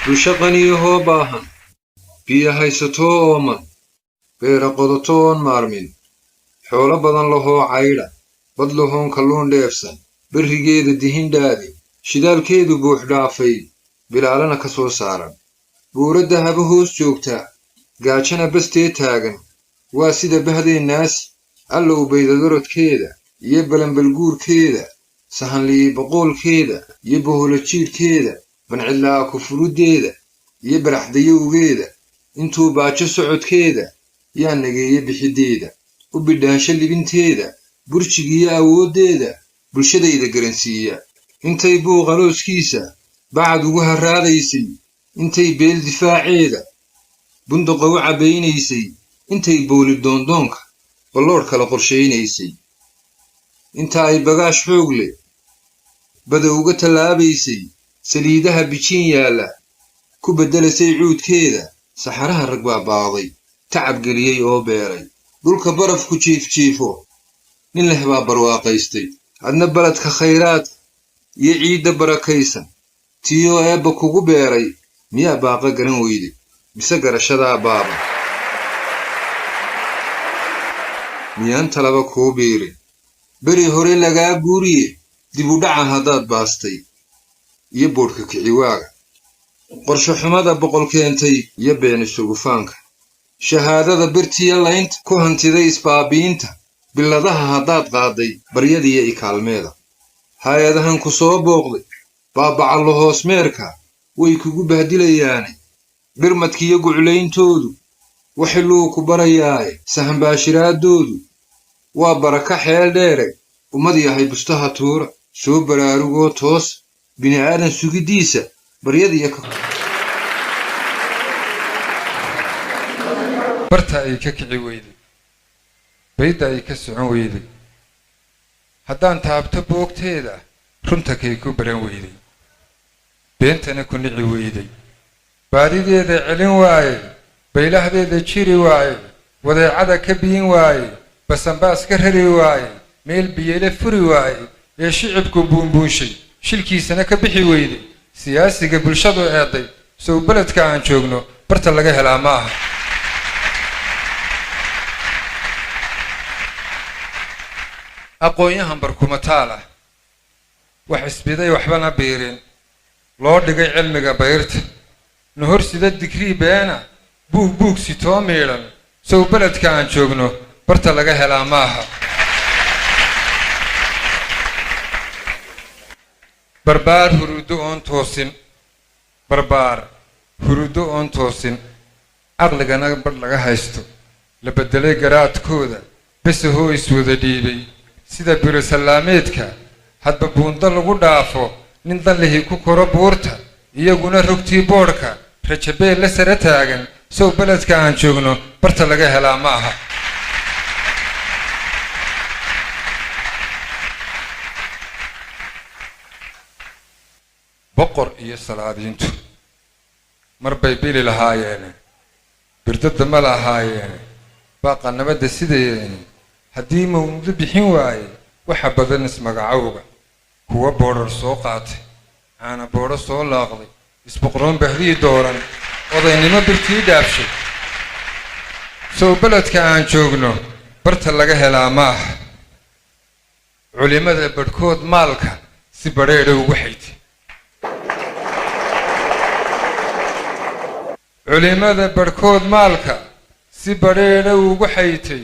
Bulsho qaniyahoo baahan, biyo haysatoo ooman, beera qodato oon maarmin, xoolo badan lahoo caydha, bad lahoon kalluun dheefsan, berrigeeda dihindhaadi, shidaalkeedu buux dhaafay, bilaalana ka soo saaran, buuro dahabo hoos joogta, gaajana bastee taagan, waa sida bahdeennaas. Alla u baydadorodkeeda iyo balanbalguurkeeda, sahanliyi boqoolkeeda iyo boholo jiidhkeeda, bancidlaa kufuruddeeda iyo baraxdayowgeeda, intuu baajo socodkeeda yaa nageeye bixiddeeda, u bidhaansho libinteeda, burjigiiyo awooddeeda, bulshadayda garansiiya. Intay buuqalooskiisa bacad ugu harraadaysay, intay beel difaaceeda bunduqa u cabbaynaysay, intay booli doondoonka balloodh kala qorshaynaysay, inta ay bagaash xoog leh bada uga tallaabaysay, saliidaha bijiin yaalla ku beddelasay cuudkeeda, saxaraha rag baa baaday, tacab geliyey oo beeray. Dhulka barafku jiifjiifo nin leh baa barwaaqaystay. Adna baladka khayraadka iyo ciidda barakaysan tiiyoo eebba kugu beeray, miyaa baaqa garan weyday, mise garashadaa baaba? Miyaan talaba kuu biirin? Beri hore lagaa guuriye dib u dhaca haddaad baastay iyo boodhka kiciwaaga, qorshe xumada boqol keentay iyo been isugufaanka, shahaadada birtiyo laynta ku hantiday isbaabi'inta, billadaha haddaad qaaday baryadiiyo ikaalmeeda, hay-adahan ku soo booqday baabacallo hoosmeerka way kugu bahdilayaane, birmadkiiyo guclayntoodu waxiluu ku barayaaye, sahanbaashiraaddoodu waa baraka xeel dheere. Ummad yahay bustaha tuura, soo baraarugoo toos, bini'aadan sugiddiisa baryadiiyo ka Barta ay ka kici weyday, bayda ay ka socon weyday, haddaan taabto boogteeda, runta kay ku baran weyday, beentana ku nici weyday, baadideeda celin waaye, baylahdeeda jiri waaye, wadeecada ka biin waaye, basanbaas ka rari waaye, meel biyele furi waaye, ee shicibku buunbuunshay, shilkiisana ka bixi weyday, siyaasiga bulshadu eeday, sow beledka aan joogno barta laga helaa ma aha. Aqoon-yahan barkumataal ah, wax isbiday waxbana biirin, loo dhigay cilmiga bayrta, nahor sida digrii beena, buug buug sitoo miidhan, sow beledka aan joogno barta laga helaa ma aha. Barbaar huruuddo oon toosin, barbaar huruuddo oon toosin, caqligana badh laga haysto, la beddelay garaadkooda, besahoo iswada dhiibay sida biro-sallaameedka, hadba buundo lagu dhaafo, nin danlihii ku koro buurta, iyaguna rogtii boodhka rajabeel la sare taagan, sow beledka aan joogno barta laga helaa ma aha. Boqor iyo salaadiintu mar bay bili lahaayeene, birdada ma lahaayeene, baaqa nabadda sidayeeni, haddii mawnudo bixin waaye, waxa badan ismagacowga, kuwa boodhar soo qaatay, caana boodho soo laaqday, isboqroon bahdii dooran, odaynimo birtii dhaafshay, sow beledka aan joogno barta laga helaa ma aha. Culimmada badhkood maalka si badheedha ugu xaytay, culimmada badhkood maalka si badheedha ugu xaytay,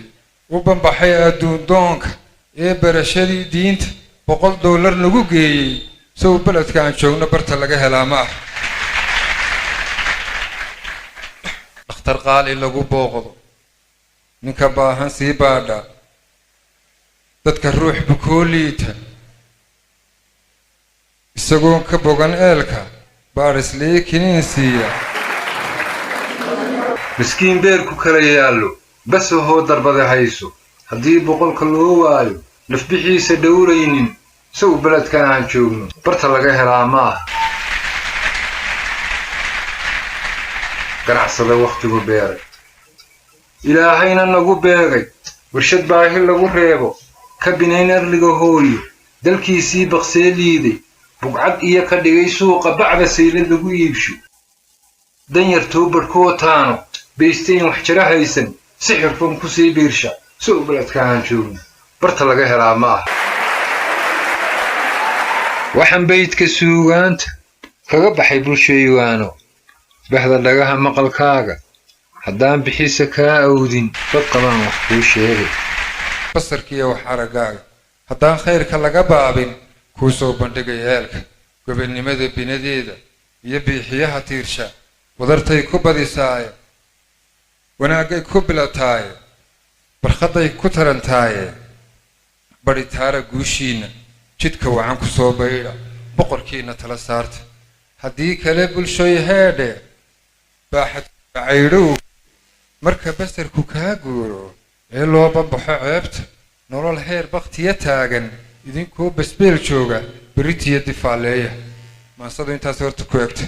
u bambaxay adduun doonka, ee barashadii diinta $100 lagu geeyey, sow beledka aan joogno barta laga helaa ma aha. Dhakhtar qaali lagu booqdo, ninka baahan sii baadha, dadka ruux bukoo liita, isagoon ka bogan eelka baadhislii kiniin siiya. Miskiin beerku kala yaallo, basahoo darbade hayso, haddii boqolka loo waayo, nafbixiisa dhowraynin, sow beledkan aan joogno barta laga helaa ma aha. Ganacsada wakhtigu beeray, Ilaahayna nagu beegay, warshad baahi lagu reebo, ka binayn arliga hooyo, dalkiisii baqsee liiday, bugcad iyo ka dhigay suuqa bacda saylad lagu iibsho. Danyartuu barhkoo taano baysteyn wax jara haysan, sixirkun ku sii biirsha. Si u beledkaahan joogno barta laga helaa ma aha. Waxaan baydka suugaanta kaga baxay, bulshaywaano, bahda dhagaha maqalkaaga, haddaan bixisa kaa awdin, dad qabaan wax kuu sheegay. Basarkiiyo wax araggaaga haddaan khayrka laga baabin, kuu soo bandhigay eelka gobonnimada binadeeda iyo biixiyaha tiirsha. Wadartay ku badisaaye, wanaaggay ku bilataaye, barkhadday ku tarantaaye, badhitaara guushiinna, jidka wacan ku soo baydha, boqorkiina tala saarta. Haddii kale, bulshoy heedhe, baaxad caydhow marka basarku kaa guuro ee loo banbaxo ceebta, nolol heer bakhtiya taagan idinkoo basbeel jooga, beritiya difaaleeya. Maansadu intaas horta ku egta.